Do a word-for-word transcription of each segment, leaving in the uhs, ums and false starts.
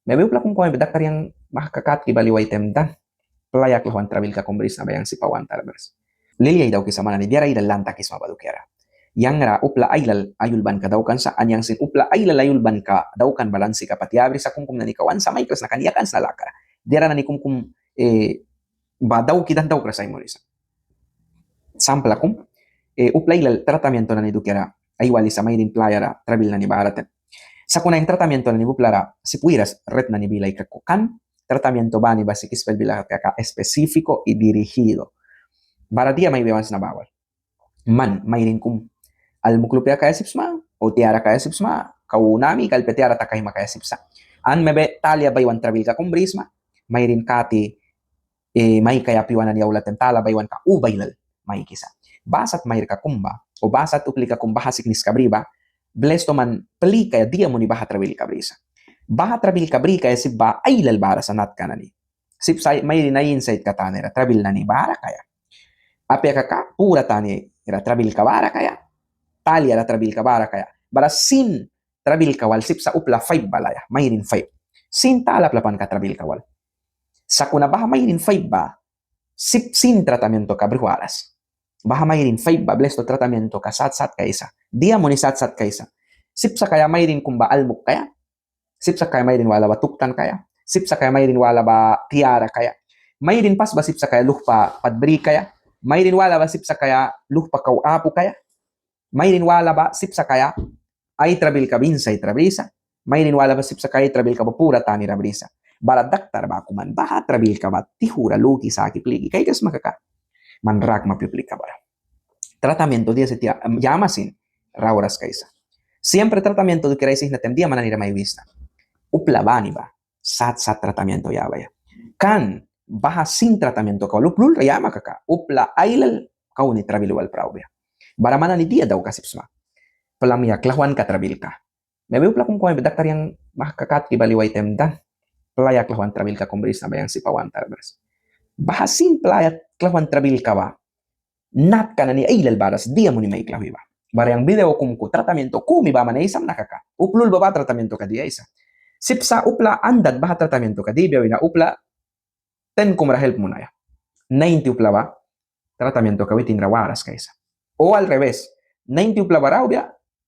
Mebi upla kum kau daktar yang mahka kat ki bali wai taim dan playa klahwan trabilka kum brisna ba yang sip aguantar bris. Lilia ai daukisa man nani diara ailal lan takisma ba dukiara. Yang ra upla ailal ai ulbanka daukan sa, an yang sin upla ailal ai ulbanka daukan ba lan sika pat yabrisa kumkum nani kau an sa maikras na kan yakan sna lakara. Diara nani kumkum, eh, ba dauki dan daukras ai munisa. Sampla kum, eh, upla ailal tratamiento nani dukiara ai walisa mairin playa ra trabil nani bara taim. Sakuna yang tratamiento nani ba upla ra sip wiras red nani bila ai kaku kan, tratamiento bani ba sika ispel bila kaka específico y dirigido. Bara dia mai wiaia wan sna ba wal. Man mairin kum almuk lupia kaia sip sma, o tiara kaia sip sma, kau nami kalpia tiara takaima kaia sip sa. An mebe talia baiwan trabilka kum brisma, mairin kati, eh, maikaia pyua nani aula taim tala baiwanka uba ailal maikisa. Ba sat mairka kum ba, o ba sat uplika kum baha sikniska bri ba, blesto man plikaia dia muni baha trabilka brisa. Baha trabilka brikaia sip ba ailal bara sa natka nani. Sip sa mairin ai insaitka tanira trabil nani bara kaia. Apia kaka pura tanira trabilka bara kaia. Taliara trabilka bara kaia. Bara sin trabilka wal sip sa upla faib ba laya, mairin faib. Sin tala plapanka trabilka wal. Sakuna baha mairin faib ba sip sin tratamientoka brih waras. Baha mairin faib ba blesto tratamientoka sat sat kaisa. Dia muni sat sat kaisa. Sip sa kaia mairin kum ba almuk kaia. Sip sa kaia mairin wala ba tuktan kaia. Sip sa kaia mairin wala ba tiara kaia. Mairin pas ba sip sa kaia luhpa pat bri kaia. Mairin wala ba sip sa kaia luhpa kau apu kaia. Mairin wala ba sip sa kaia ai trabilka ba insaitra brisa. Mairin wala ba sip sa kaia ai trabilka ba pura tanira brisa. Bara daktar baku man baha trabilka ba tihura luki saki pliki kaikras sma kaka, man rakma pyua plika bara. Tratamiento dia siti yama sin rauras kaisa. Siempre tratamiento dukiara aisisna taim dia man nanira mai wisna. Upla bani ba sat sat tratamiento yabaia. Kan baha sin tratamientoka wal upla lulra yama kaka upla ailal kau ni trabil wal praubia. Bara man nani dia daukaia sip sma. Plamia klahwanka trabilka. Mebi upla kum kau daktar yang mahka kat ki bali wai taim dan playa klahwan trabilka kum brisna ba yang sip aguantar bris. Baha sin playa klahwan trabilka ba natka nani ailal bara sa dia muni mai klahwi ba. Bara yang video kum ku tratamiento kumi ba man aisamna kaka, upla lul ba ba tratamientoka dia aisa. Sip sa upla andat baha tratamientoka dibia wina upla ten kum ra help munaia. Ninety upla ba tratamientoka witin ra waras kaisa. O al revés, ninety upla ba raubia,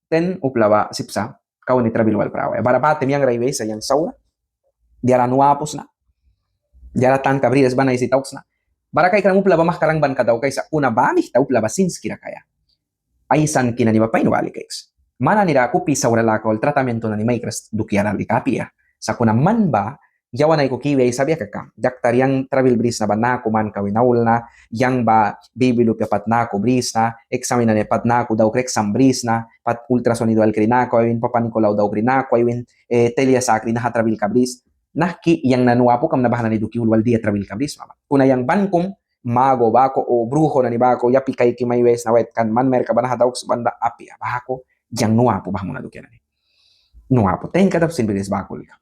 ten upla ba sip sa kau ni trabil wal prawaia. Bara ba taim yang ra iwi aisa yang saura. Diara nu apu sna. Diara tanka briras ban aisi tauki sna. Bara kaikram upla ba mahka rangbanka daukaisa, kuna ba mihta upla ba sinskira kaia. Aisanki nani ba pain wali kaiks. Man nanira kupi saura laka wal tratamiento nani maikras dukiara lika apia. Sakuna man ba yawan aikuki iwi aisabia kaka, daktar yang trabil brisna ba naku manka wina aulna, yang ba bibi lupia pat naku brisna, examen nani pat naku daukra exam brisna, pat ultrasonido alkri naku ai win, Papanicolau daukri naku ai win, eh, telia sakri naha trabilka bris, nahki yang na nu apu kamna baha nani dukia ul wal dia trabilka brisma ba. Kuna yang ban kum mago baku o brujo nani baku yapi kaiki mai wisna wait kan man mairka ba naha dauks ban ba apia baku yang nu apu baha muna dukia nani. Nu apu ten kata sin bris baku lika.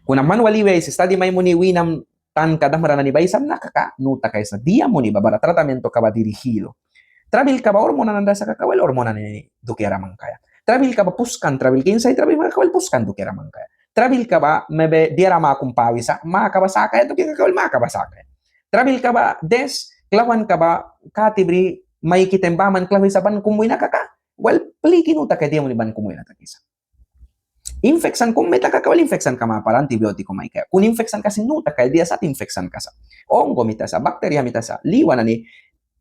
Kuna man wal iwi aisi stadi mai muni winam tanka damra nani ba aisamna kaka nu takaisna dia muni ba bara tratamientoka ba dirigido. Trabilka ba hormona nani ra sa kaka wel hormona nani dukiara mangkaia. Trabilka ba puskan trabilka insait trabilka kaka wel puskan dukiara mangkaia. Trabilka ba mebe diara makum pawisa maka ba sakaia dukia kaka wel maka ba sakaia. Trabilka ba des klahwanka ba kati bri maiki taim baman klahwisa ban kum wina kaka wel pliki nu takaia dia muni ban kum wina takisa. Infeksan kum mita kaka wel infeksanka mapara antibiótico maikaia. Kuna infeksanka sin nu takaia dia sat infeksanka sa. Hongo mita sa, bacteria mita sa, liwa nani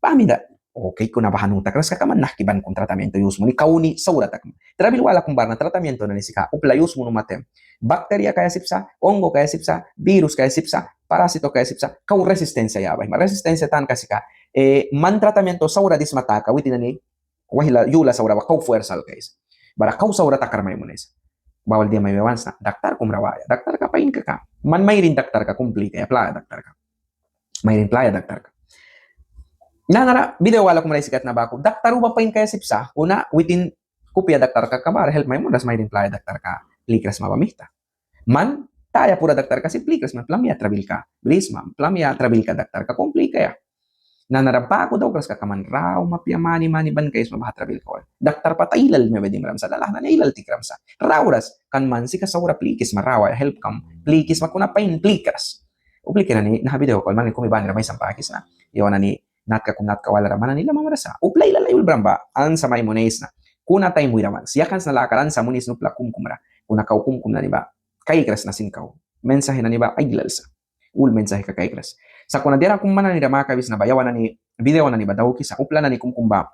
ba mita. Okey, kuna baha nu takras kaka man nahki ban kum tratamiento yus muni kau ni saura takma. Trabil wala kum bara na tratamiento nani sika upla yus muni ma taim bacteria kaia sip sa, hongo kaia sip sa, virus kaia sip sa, parásito kaia sip sa, kau resistencia yabaia. Resistencia tanka sika, eh, man tratamiento saura disma taka witin nani waihla yula saura ba kau fuerza alkaisa. Bara kau saura takra mai munaisa. Ba wal dia mai wiaia wan sna, daktar kum ra waia. Daktarka pain kaka. Man mairin daktarka kum plikaia, playa daktarka. Mairin playa daktarka. Nanara video wala kum ra aisi katna baku. Daktar uba pain kaia sip sa, kuna witin kupia daktarka kaka bara help mai munras mairin playa daktarka plikras sma ba mihta. Man taya pura daktarka sin plikras sma, plamia trabilka brisma, plamia trabilka daktarka kum plikaia. Nanara baku daukras kaka man rauma apia mani mani ban kaisma baha trabilka wal. Daktar pat ailal mai dimram sa, lalah nani ailal tikram sa. Rauras, kan man sika saura plikisma rawaia helpkam plikisma kuna pain plikras. Uplika nani naha video kau man nani kumi banira mai sampakisna. Yawan nani natka kum natka walara man nani lamamra sa. Upla ailal ai ulbram ba ansa mai munaisna. Kuna taim wira wans yakan sna lakara ansa munisna upla kumkumra. Kuna kau kumkum nani ba kaikras na sin kau mensaje nani ba ailal sa. Ul mensajeka kaikras. Sakuna diara kum man nanira makabisna ba yawan nani video nani ba daukisa, upla nani kumkum ba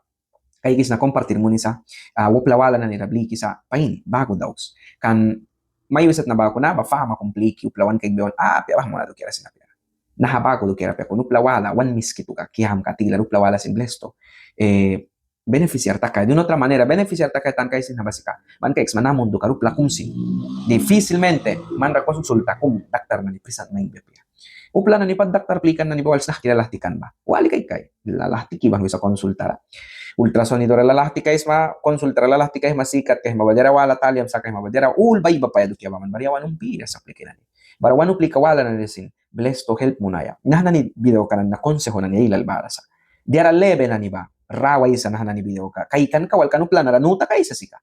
kaikisna, compartir munisa, upla wala nanira blikisa, pain baku dauks. Kan mai wisatna baku na ba fama kum pliki upla wan kaikbia wan apia, baha muna dukiara sin apia. Naha baku dukiara apia, kuna upla wala wan miskitu ka kiamka tilara upla wala sin blesto beneficiar takaia, de una otra manera beneficiar takaia tanka aisin na ba sika. Man kaiksma na mundu kara upla kum sin difícilmente manra consulta kum daktar nani prisant main bia apia. Upla nani pat daktar plikan nani ba wal sna kira lalah tikan ba wali kaikai, lalah tiki ba wisa consultara. Ultrasonidora lalah tikaisma, consultara lalah tikaisma, sikat kaisma ba diara wala, taliam sakaisma ba diara, ul bai ba paia dukia ba man bara yawan umpira sa uplika nani. Bara wan uplika wala nani sin blesto help munaia. Naha nani videoka nani na consejo nani ailal bara sa. Diara lebe nani ba rawaisa naha nani videoka. Kaikanka wal kan upla nara nu takaisa sika.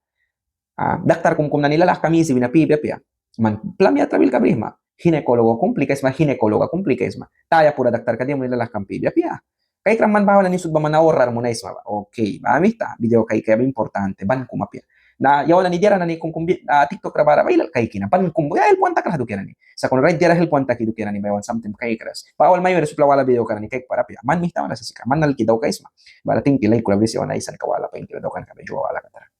Daktar kumkum nani lalahkam isi wina pibia apia. Man plamia trabilka brisma. Ginecólogo kum plikaisma, ginecóloga kum plikaisma. Taya pura daktarka dia muni lalahkam pibia apia. Kaikram man baha nani sut ba man ahorrar munaisma ba. Ok, baha mihta video kaikaia ba importante, ban kum apia. Na yawan nani diara nani kumkum TikTok ra bara ba ailal kaiki na ban kum ba help wan takras dukia nani. Sakuna rait diara help wan taki dukia nani ba yawan samtaim kaikras. Ba wal mai wira upla wala videoka nani kaikpara apia. Man mihta wan sa sika, man alki daukaisma. Bara tingki laikra brisi wan aisanka wala pain kira daukanka ba yua wala katara.